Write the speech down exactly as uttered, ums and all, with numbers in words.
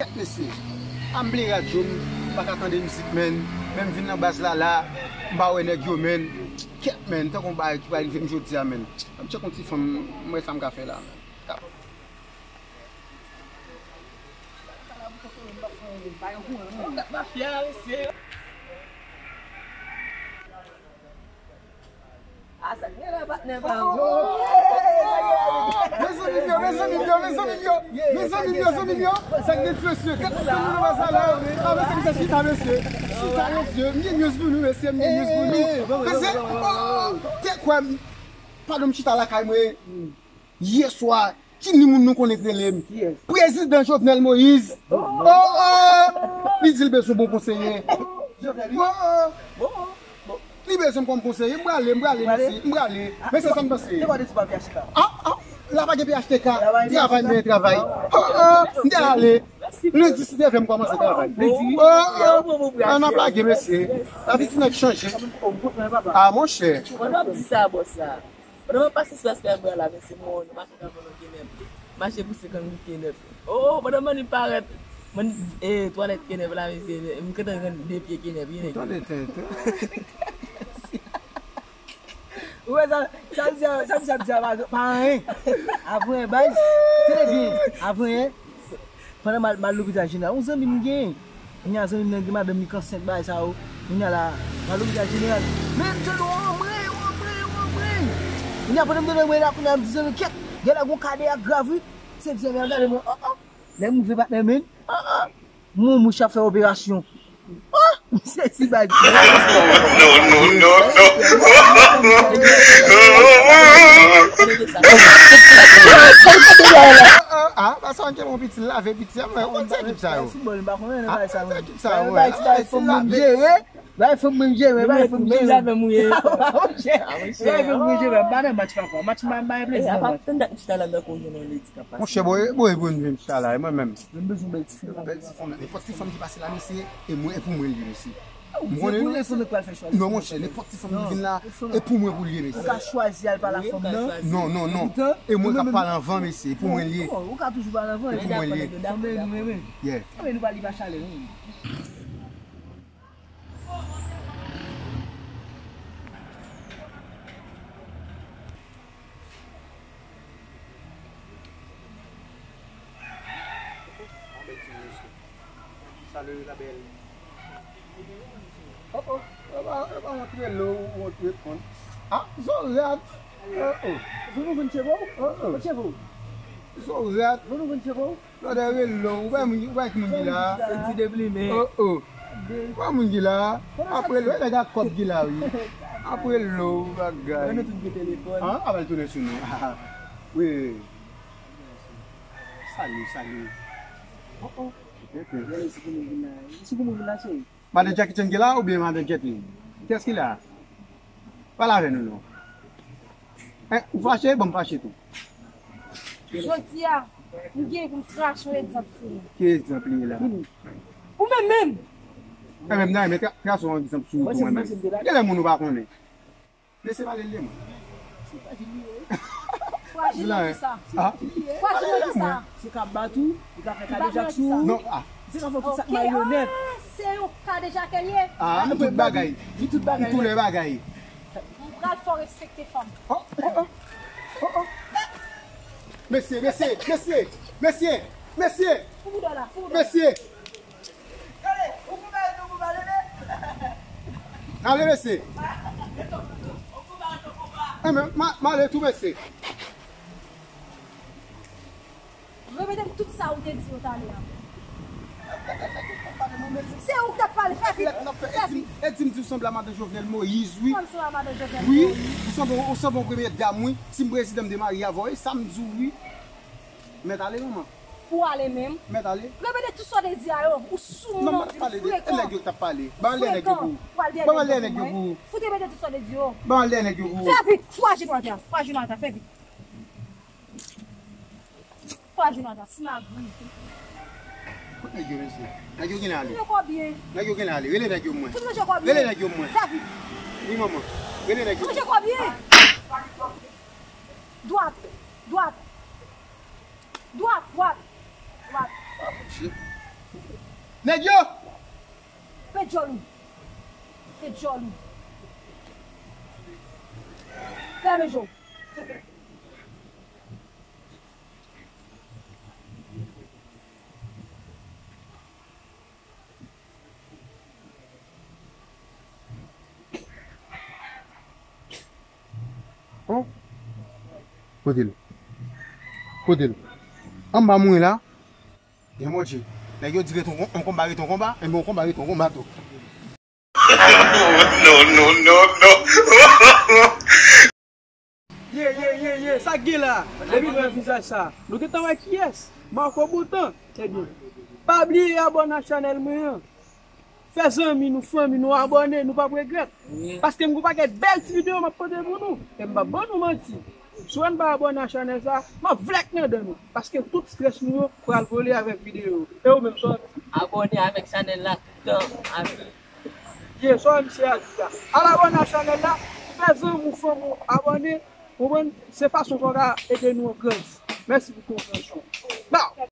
Kèt mesye. A m bliye radyo m, m pa ka tande mizik, menn. Menm vin nan baz la la, m pa wè nèg yo, menn. Kèt, menn, tankou yon bagay ki pral rive m jodi a, menn. An m tcheke yon ti fanm, m wè sa m ka fè la, menn. Tap. Gad mafya, mesye. A, sa k gen la, patnè pa m? Mezanmi m yo, mezanmi m yo, mezanmi m yo, mezanmi m yo, zanmi m yo, sa k gen ti mesye, gad moun nan sa la, a, mesye, mesye, chita, mesye, chita, mesye, m gen news pou nou, mesye, m gen news pou nou, mesye, oh, te kwè m, padon, m chita lakay mwen, yè swa, ki ni moun nou konnen k rele m? Prezidan Jovenel Moïse. Oh, oh! Li di l bezwen bon konseye. Oh, oh! Li bezwen m kòm konseye. M prale, m prale, mesye. M prale. Mesye, sa n panse? Ah, ah, la pa gen P H T K. Travay, men travay. Oh, oh! M te ale. Lendi, si Dye vle, m kòmanse travay. Oh, oh! An ap lage, mesye. Lavi ti nèg chanje. Ah, monchè. Pandan w ap di sa, bòs la. Pandan m ap pase sou Eskay Bwa la, mesye, m wè yon machin k ap vann yon kenèp. Mache pou senkant goud kenèp. Oh, pandan m annik parèt, m annik, eh, twalèt kenèp la, mesye, m gentan rann de pye kenèp, wi, nèg. Ou tande tenten. Ou wè sa, sa misye, sa misye ap di a pa, pa anyen. Avanyè, baz, tande byen, avanyè, pandan m al, m al lopital jeneral, yon zanmi m genyen. Kounye a zanmi m nan gen madanm li k ansent bagay sa yo. Kounye a la, m al lopital jeneral. Men m tande yon anmwey, yon anmwey, yon anmwey. Kounye a pandan m tande anmwey la, kounye a m di zanmi m, kèt, genlè gon kadeyè grav wi. Se di zanmi m ap gade mwen, oh, oh. Lè m ouvè patnè men, oh, oh. M wè yon mouch ap fè operasyon. Oh, m sezi baz. No, no, no, no. Ah, ah, ah, pase yon piti lave piti a, mwen, on sa ki sa yo. Foutbòl, m pa konnen nan bagay sa yo. Sa yo, bay ti bay fòm moun jere. Bay fòm moun jere, bay fòm jere. Bay fòm moun jere. Bay fòm moun jere, pa nan match papa. Match m bay plezi nan match. Monchè, boy, boy, boy, m vin chita la, e mwen menm. M bezwen bèl ti fanm. Bèl ti fanm, nenpòt ti fanm ki pase la, mesye, e mwen, e pou mwen li ye, mesye. M konnen nou. Non, monchè, nenpòt ti fanm ki vin la, e pou mwen pou li ye, mesye. Ou ka chwazi al pale a fanm nan. Non, non, non. E mwen k ap pale anvan, mesye, e pou mwen li ye. Ou ka toujou pale anvan. E pou mwen li ye. Fanm nan nou renmen. Yeah. Anben nou pa li pa chalè, non. Salut, la belle. Oh, oh, e pa, e pa yon trelo ou yon trepon. Ah, Zorat. Oh, oh. Vin nou vin cheve w? Oh, oh. Cheve w. Zorat. Vin nou vin cheve w? Lòdè rele w, ou pa moun, ou pa ki moun ki la. Se ti deplimen. Oh, oh. Ou pa moun ki la. Apre lè, nèg ak kòb ki la, wi. Apre lè, bagay. Mwen nou tout gen telefòn. Ah, apèl tounen sou nou. Wi. Salut, salut. Oh, oh. Ok, ok. Gade si pou moun vin la. Si pou moun vin la, cheri. Madan Jackie Chan ki la oubyen madan Jet Li? Kiyès ki la? Pale avè nou non. Hein, ou fache? Bon, m fache tou. Jodi a, m gen pou m krache yon egzanp sou ou. Ki egzanp li ye la? Ou menm menm! Mwen menm nan, men krache yon egzanp sou ou pou mwen menm. Genlè moun ou pa konnen. Mesye pale l de mwen. Se frajil li ye. Frajil nan kisa? Ah. Frajil nan kisa? Se ka bat ou, li ka fè kadejak sou ou. Non, ah. Se ka fè tout sa k maryonèt. Ah, se yon kadejak li ye. Ah, nou tout bagay. Nou tout bagay. Nou tout bagay. M pral fè w respekte fanm. Oh, oh, oh. Oh, oh. Mesye, mesye, mesye, mesye, mesye. Fou bouda la, fou bouda la. Mesye. N ale, mesye. Enben, m a, m ale tou, mesye. Repete m tout sa ou te di yo talè a. Se ou k t ap pale, fè vit, fè vit. E di m, e di m di w sanble a madan Jovenel Moïse, wi. Kòm se madan Jovenel Moïse. Wi, ou sanble, ou sanble yon premye dam, wi. Si m prezidan, m te marye avè w, e sa m di w, wi. Mèt ale, manman. Pou ale menm. Mèt ale. Repete tout sa w te di a yo. Ou sou moun, ou frekan. Non, m pa t pale de, e nèg yo k t ap pale. Ban lè nèg yo pou ou. Ban lè nèg yo pou ou. Fout repete tout sa w te di yo. Ban lè nèg yo pou ou. Fè vit. Fwa jenou atè. Fwa jenou atè. Fè vit. Fwa jenou atè. Simagri. Kot nèg yo, mesye? Nèg yo genlè ale. Fout manje kòbyen. Nèg yo genlè ale. Rele nèg yo mwen. Fout manje kòbyen. Rele nèg yo mwen. Fè vit. Wi, manman. Rele nèg yo. Fout manje kòbyen. Dwat. Dwat. Dwat, dwat. Dwat. Ah, Bondye. Nèg yo! Pe djòl ou! Pe djòl ou! Fèmen je w! Oh. Kote l? Kote l? Anba mwen la. Gen Bondye. Nèg yo di ret on, on konba ret on konba, enben on konba ret on konba tou. No, no, no, no. Ye, ye, ye, ye, sa k gen la? Depi nou wè vizaj sa, nou gentan wè kiyès? Marco Boutan. Ebyen, pa bliye abòne a chanèl mwen an. Fè zanmi nou, fanmi nou abòne, nou p ap regrèt. Paske m gen yon pakèt bèl ti videyo m ap pote pou nou. E m p ap ban nou manti. Si w pa abòne a chanèl sa, m ap vlèk nan dan nou. Paske tout strès nou yo pral vole avèk videyo. E ou menm, sa w ap di? Abòne avèk chanèl la tout tan, avi. Ye, sa w wè misye a di la. Al abòne a chanèl la, fè zanmi w, fanmi w abòne, konprann? Se fason sa w ka ede nou an grandi. Mèsi pou konpreyansyon w. Baw!